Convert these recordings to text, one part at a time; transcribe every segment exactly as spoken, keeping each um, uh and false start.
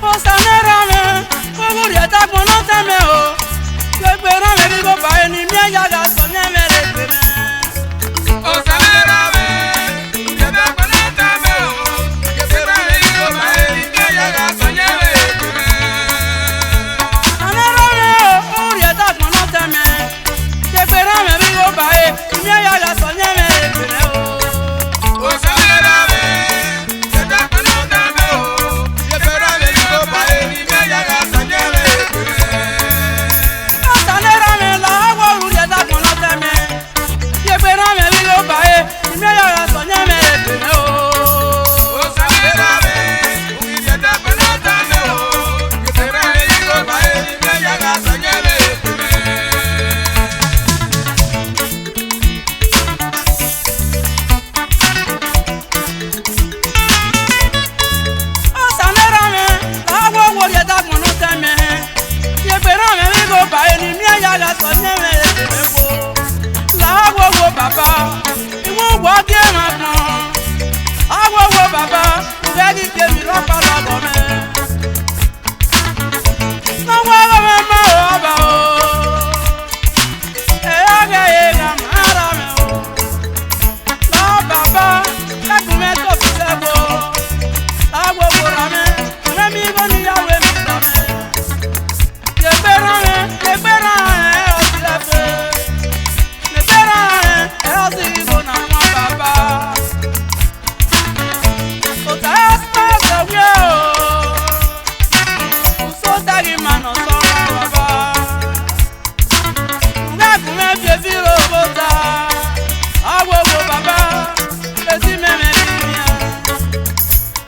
Osa ne erha mwẹ, uwurrieta gbọnnọ tẹn mẹ o. Egbe erha mwẹ vbe igho ba ẹre ne I miẹn ya gha sẹ ọyẹnmwẹ rre egbe mwẹ. Osa ne erha mwẹ, uwurrieta gbọnnọ tẹn mẹ o. Egbe erha mwẹ vbe igho ba ẹre ne I miẹn ya gha sẹ ọyẹnmwẹ rre egbe mwẹ. Osa ne erha mwẹ o, uwurrieta gbọnnọ tẹn mẹ. Egbe erha mwẹ vbe igho ba ẹre, I miẹn ya gha sẹ ọyẹnmwẹ rre egbe mwẹ o. Osa ne erha mwẹ, uwurrieta gbọnnọ tẹn mẹ o. Egbe erha mwẹ vbe igho ba ẹre, I miẹn ya gha sẹ ọyẹnmwẹ rre egbe mwẹ. Osa ne erha mwẹ, lahọ wẹ uwurrieta gbọnnọ tẹn mẹ. Egbe erha mwẹ vbe igho ba ẹre, I miẹn ya gha sẹ ọyẹnmwẹ rre egbe mwẹ o. Osa ne erha mwẹ, uwurrieta gbọnnọ tẹn mẹ o. Egbe erha mwẹ vbe igho ba ẹre, I miẹn ya gha sẹ ọyẹnmwẹ rre egbe mwẹ. Osa ne erha mwẹ, lahọ wẹ uwurrieta gbọnnọ tẹn mẹ. Egbe erha mwẹ vbe igho ba ẹre, ne I miẹn ya gha sẹ ọyẹnmwẹ rre egbe mwẹ o. Lahọ wẹ uwu Baba, I mu uwu gie mwẹ agbọn. Lahọ wẹ uwu Baba, u ghẹ ghi gie emwi rhọkpa lọghọ mwẹ. Ne ọ wa ghe mwẹ ma o, Ọba o. Ẹ gha ghẹ ẹre gha ma rra mwẹ o. Lahọ Baba, ghẹ gu mwẹ to fi sẹ ẹvbo. Lahọ wẹ uwu erha mwẹ, mwẹ miẹn igho ne I ya ru emwi da mwẹ. Egbe erha mwẹ, egbe erha mwẹ, ọ si ẹfe. Egbe erha mwẹ, ọ si igho na wan Baba. Ota ẹsẹ ẹsẹ wiẹ o. Usota ghi ma nọ sọ wan Baba. Ghẹ gu mwẹ fi efi rre obota. Lahọ wẹ uwu Baba, esi mẹ mwẹ ghi wian.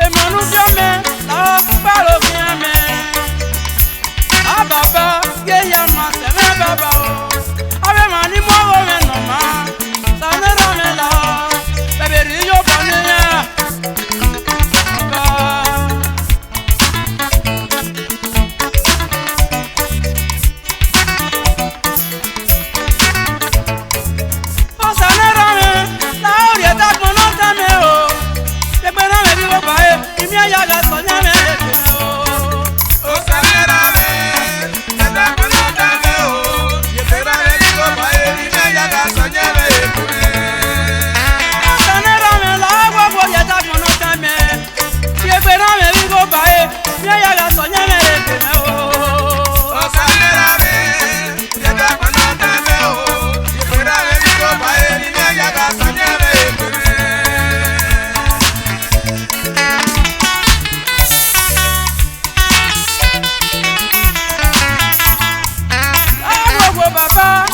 Emwa ne u viọ mẹ, lahọ gbe aro khian mẹ. A Baba, gie hia ma sẹ mwẹ Baba o. Avbe emwa ni mu ọghomwẹ ne ọ maa, Osa ne erha mwẹ lahọ, vbe vbe rhie iyobọ ne iran. Baba. Osa ne erha mwẹ, lahọ uwurrieta gbọnnọ tẹn mẹ o. Egbe erha mwẹ vbe igho ba ẹre, I miẹn ya gha sẹ ọyẹnmwẹ rre egbe mwẹ o. Osa ne erha mwẹ, uwurrieta gbọnnọ tẹn mẹ o. Egbe erha mwẹ vbe igho ba ẹre, I miẹn ya gha sẹ ọyẹnmwẹ rre egbe mwẹ. Osa ne erha mwẹ, lahọ wẹ uwurrieta gbọnnọ tẹn mẹ. Egbe erha mwẹ vbe igho ba ẹre, I miẹn ya gha sẹ ọyẹnmwẹ rre egbe mwẹ o. Osa ne erha mwẹ, uwurrieta gbọnnọ tẹn mẹ o. Egbe erha mwẹ vbe igho ba ẹre, I miẹn ya gha sẹ ọyẹnmwẹ rre egbe mwẹ. Arogo Baba,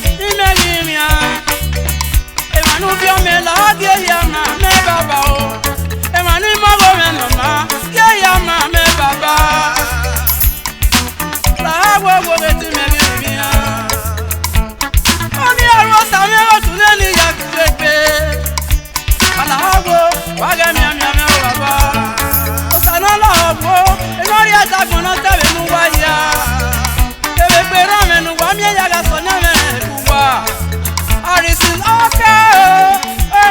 I miẹn ghi wian. Emwa ne u viọ mẹ lahọ gie hia ma mẹ Baba o. Emwa ni mu ọghomwẹ ne ọ maa gie hia ma mẹ Baba. Lahọ wẹ uwu vbe te imẹ ghi wian. Ọnii ọre Osa mwẹ vbe otu nene I ya gbe egbe. Alahọ wo, wa ghẹ mianmian mwẹ o Baba. Osa ne ọ lahọ wo, ene ọ rhie ẹdagbọn ne ọ ta vbe ne uwa hia. Kevbe egbe erha mwẹ ne uwa miẹn ya gha sẹ ọyẹnmwẹ uwa. Arisin ọkẹ o, e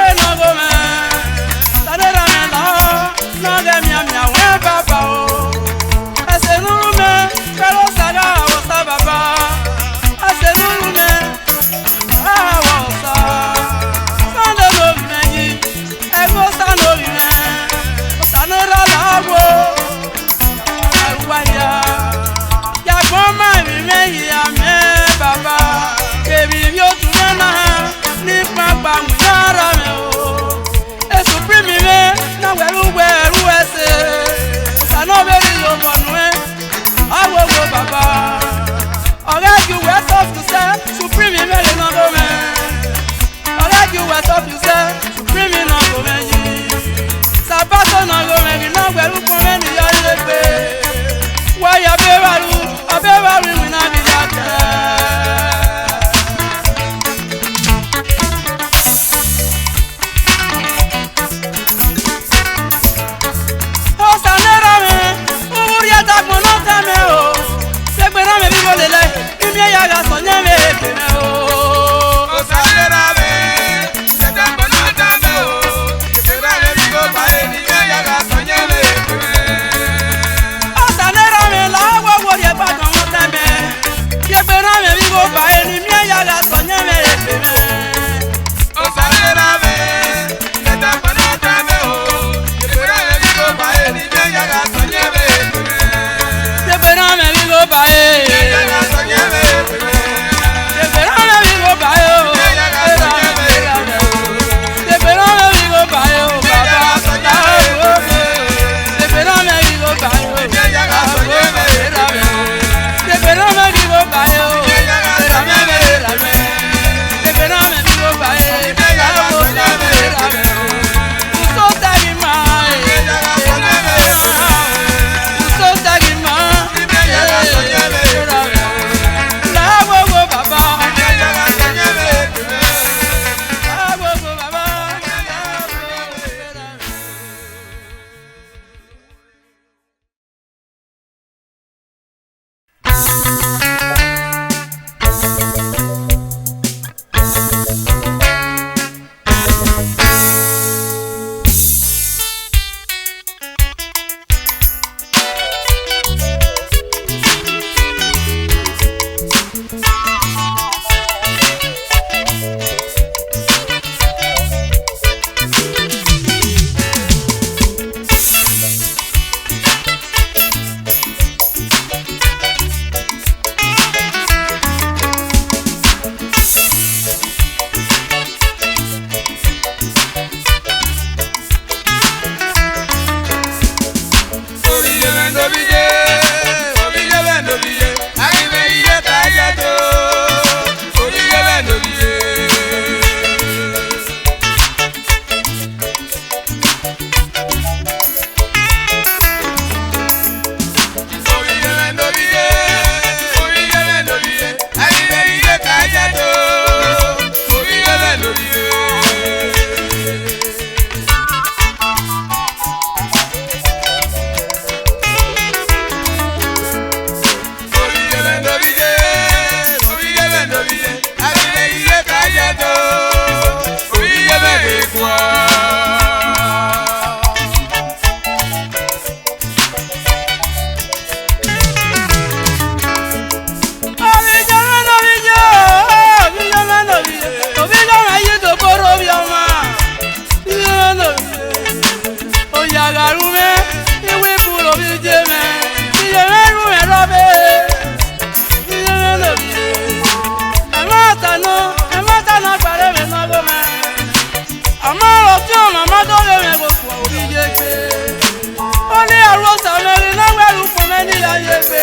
egbe.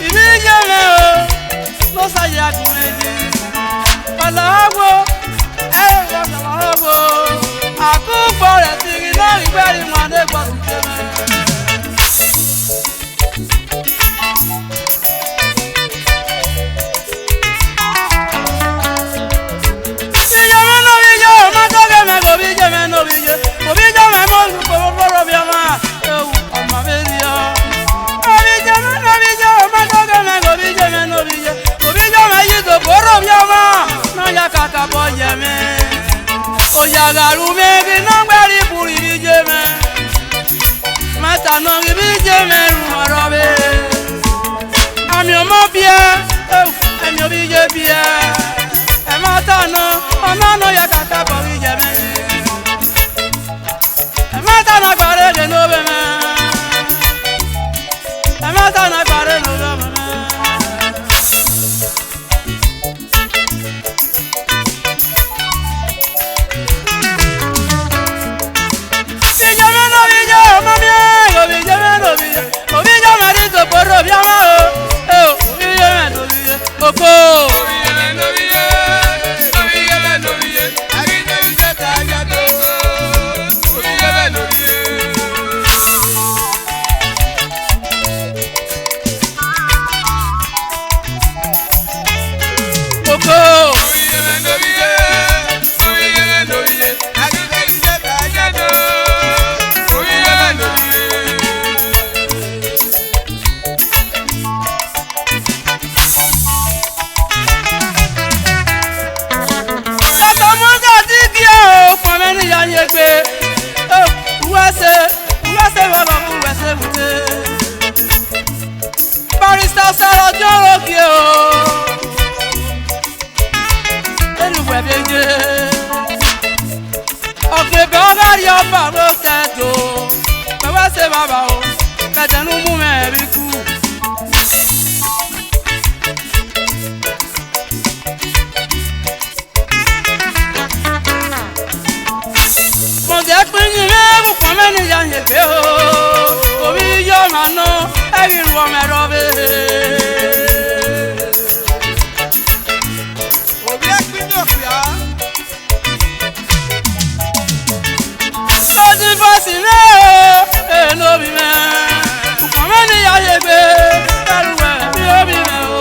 Ivbi iye mwẹ o, ne Osa ya gu mwẹ yi. Ọlọghọ wo, ẹ, ọlọghọ wo. Akugbo rẹ tighi ne ọ ghi gbe ẹre wan ne egbe ọghe iye mwẹ. Ovbi iye mwẹ ne ovbi iye, ọ ma dọghe mwẹ ghe ovbi iye mwẹ ne ovbi iye. Ovbi iye mwẹ mu olu kporo roro vbe ọmwa, ewu, ọ ma vberriọ. Ovbi iye mwẹ ne ovbi iye, ọ ma dọghe mwẹ ghe ovbi iye mwẹ ne ovbi iye. Ovbi iye mwẹ yi do kporo vbe ọmwa, ne ọ ya kakabọ ye mwẹ. Oya gha ru mwẹ ghi ne ọ gbe ẹre bun ivbi iye mwẹ. Mata nọ ghi vbe iye mwẹ ru ọrọre. Amẹ ọmọ biẹ, ewu, amẹ ovbi iye biẹ. Ẹmwata nọ, ọna nọ ya kakabọ ghi ye mwẹ. Ẹmwata na gbare ghe ne ovbi mwẹ. Ẹmwata na gbare ne ovbi mwẹ. Ovbi iye mwẹ ne ovbi iye, ọ ma miẹn, ovbi iye mwẹ ne ovbi iye, ovbi iye mwẹ rhie do kporo vbe ọmwa o, e, ovbi iye mwẹ ne ovbi iye, oko. Oko. Tata Moses gie o, kpọnmwẹ ne I ya yin egbe. O, uwẹ sẹ, uwẹ sẹ vbe ọghọ, uwẹ sẹ vbe ute. Barrister Osaro Diọnrọgie o, enu wẹ vbe ye. Ọgebe ọ gha rrie ọba vbe otọ Ẹdo, wẹ wẹ sẹ evbavba o, vbe ẹdẹ ne u mu mwẹ vbe iku. Mọdẹ kpẹn yin mwẹ vbe ukpọn mwẹ ne I ya yin egbe o, ovbi iye ọmwa nọ, ẹ ghi ru ọmwa ẹrọ vbe. Ovbi ẹkpẹn yin okpia. Sọdi voice mwẹ o, e ne ovbi mwẹ. Ukpọn mwẹ ne I ya ye egbe, ẹrhuẹ vbe ovbi mwẹ o.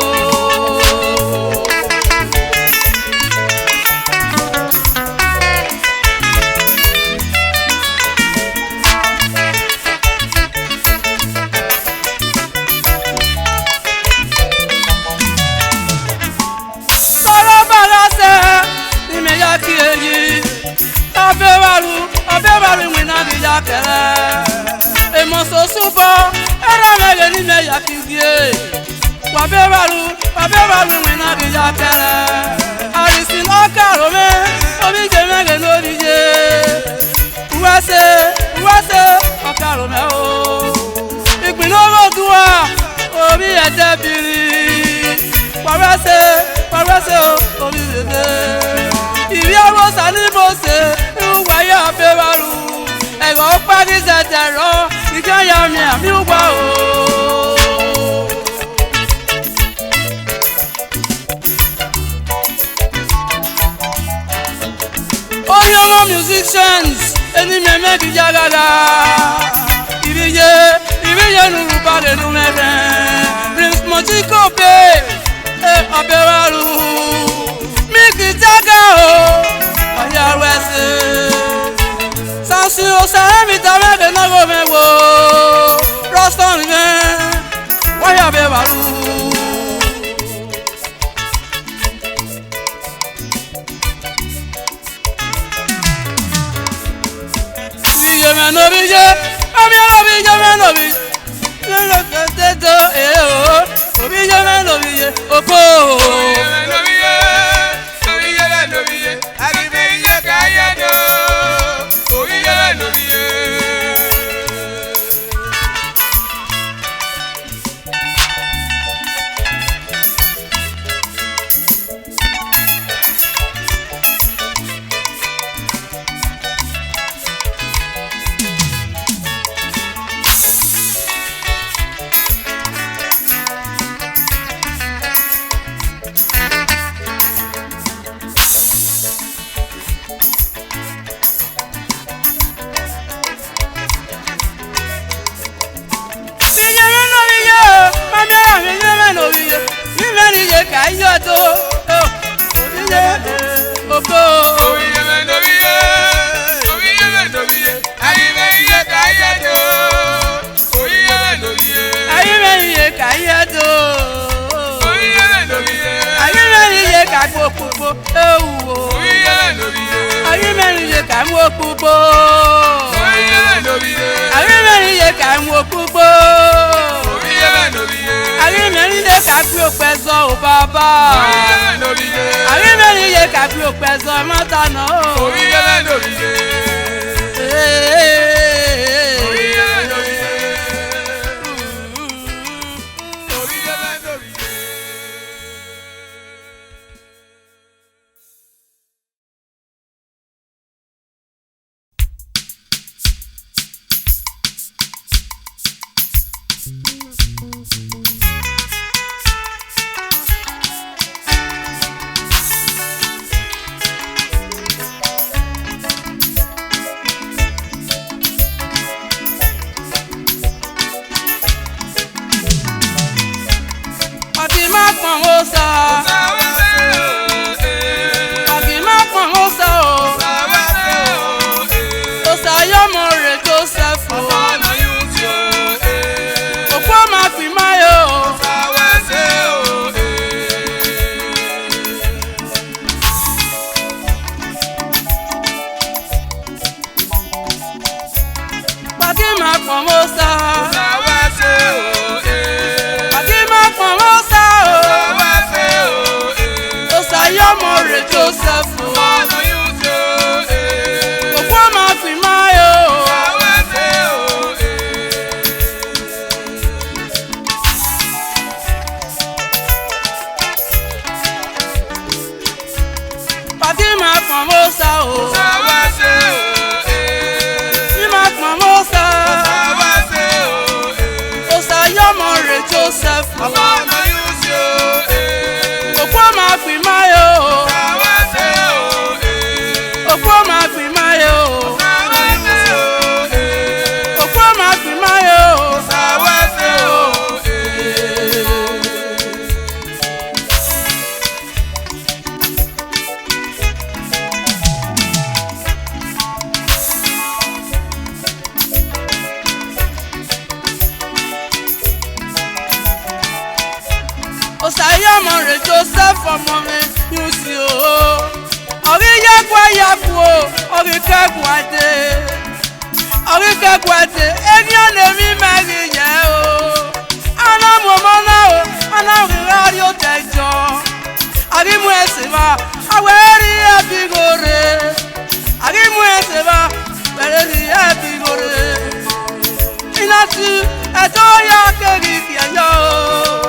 Ọrọba gha sẹ ne imẹ ya kie yi, Ọbevbaru, Ọbevbaru iwinna ghi ya kẹrẹ. Emọ soso obọ, erha mwẹ ghe ne imẹ ya kie gie. Wa Ọbevbaru, Ọbevbaru iwinna ghi ya kẹrẹ. Arisin ọkaro mwẹ, ovbi iye mwẹ ghe ne ovbi iye. Uwẹ sẹ, uwẹ sẹ, ọkaro mwẹ o. Igbinna ọghe Oduwa, ovbi ẹdẹ biri. Wa wẹ sẹ, wa wẹ sẹ o, ovbi dede. Ivbi Ọvbokhan ni Mosi, uwa ya Ọbevbaru. Ẹghẹ ọkpa ghi zẹdẹ rrọọ, I khian ya miẹn amẹ uwa o. Orhiọnmwẹ musicians, eni mẹ mẹ ghi ya ghagha. Ivbi iye, ivbi iye ne u rhu ba ghe ne u mwẹ rẹn. Prince Mojiko be, e, Ọbevbaru. Miki Jaga o, ọ ya ru ẹse. Samson Osa, emwi da mwẹ ghe ne ọ gho mwẹ wo. Rọstọn mwẹ, wa ya Ọbevbaru. Ovbi iye mwẹ ne ovbi iye, ovbi iye mwẹ ne ovbi iye, ovbi iye mwẹ ne ovbi iye, oko. Yo do, oh, owiye, oko. Owiye mwẹ ne owiye, owiye mwẹ ne owiye, a ghi mwẹ iye ka iye do. Owiye mwẹ ne owiye. A ghi mwẹ iye ka iye do. Owiye mwẹ ne owiye. A ghi mwẹ iye ka gbe okpukpo, ewu o. Owiye mwẹ ne owiye. A ghi mwẹ iye ka mu okpukpo. Owiye mwẹ ne owiye. A ghi mwẹ iye ka mu okpukpo. Owiye mwẹ ne owiye. A ghi mwẹ iye ka gbe okpẹ zọ o baba. Owiye mwẹ ne owiye. A ghi mwẹ iye ka gbe okpẹ zọ, ẹmwata nọ o. Owiye mwẹ ne owiye. Owiye mwẹ ne owiye. Owiye mwẹ ne owiye. Wa ghi ma kpọnmwẹ Osa. Wa ghi ma kpọnmwẹ Osa o. Osa ya ọmọ rre Josẹf o. Okhuo ma fi ima ẹre o. Wa ghi ma kpọnmwẹ Osa. Wa ghi ma kpọnmwẹ Osa o. Osa ya ọmọ rre Josẹf o. Okhuo ma fi ima ẹre o. Wa ghi ma kpọnmwẹ Osa o. Wa ghi ma kpọnmwẹ Osa. Osa ya ọmọ rre Josẹf o. Okhuo ma fi ima ẹre o. Okhuo ma fi ima ẹre o. Okhuo ma fi ima ẹre o. Osa ya ọmọ rre Josẹf, ọmọ mwẹ Yusi o. Ọ ghi ya ẹguae ya ku o, ọ ghi ke ẹguae dee. Ọ ghi ke ẹguae dee, eghian ne emwi mẹ ghi yẹ o. A na mu ọmọ na o, a na ghi gha rrie otọ Jọn. A ghi mu ẹse evba, a wẹ erriọ ẹbi igho rre. A ghi mu ẹse evba, wẹ erriọ ẹbi igho rre. I na tu, ẹdẹ hia keghi viẹ yọ o.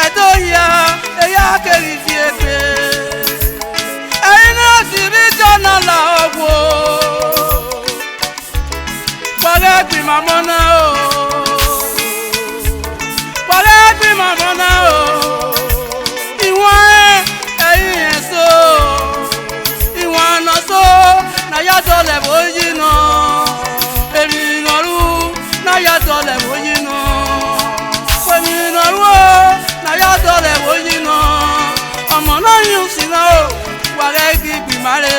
Ẹdẹ hia, ehia keghi viẹ egbe. Ẹ i na sirri Jọn na la ọghuo. Wa ghẹ gbe ima ọmọ na o. Wa ghẹ gbe ima ọmọ na o. Iwẹn ẹ i rẹn eso. Iwẹn ne ọ so ne a ya dọlọ ẹvbo yi nọ. Emwi ne ọ ru ne a ya dọlọ ẹvbo yi nọ. Emwi ne ọ ru o, ne a ya dọlọ ẹvbo yi nọ. Ọmọ ne ọ yin usin na o, wa ghẹ ghi gbe ima rre.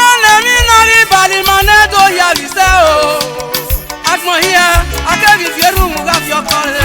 Ẹnẹ emwi na ghi bali ima nẹ do ya vbe isẹ o. Agbọn hia, a keghi viọ erhunmwu gha viọ ọkọ rre.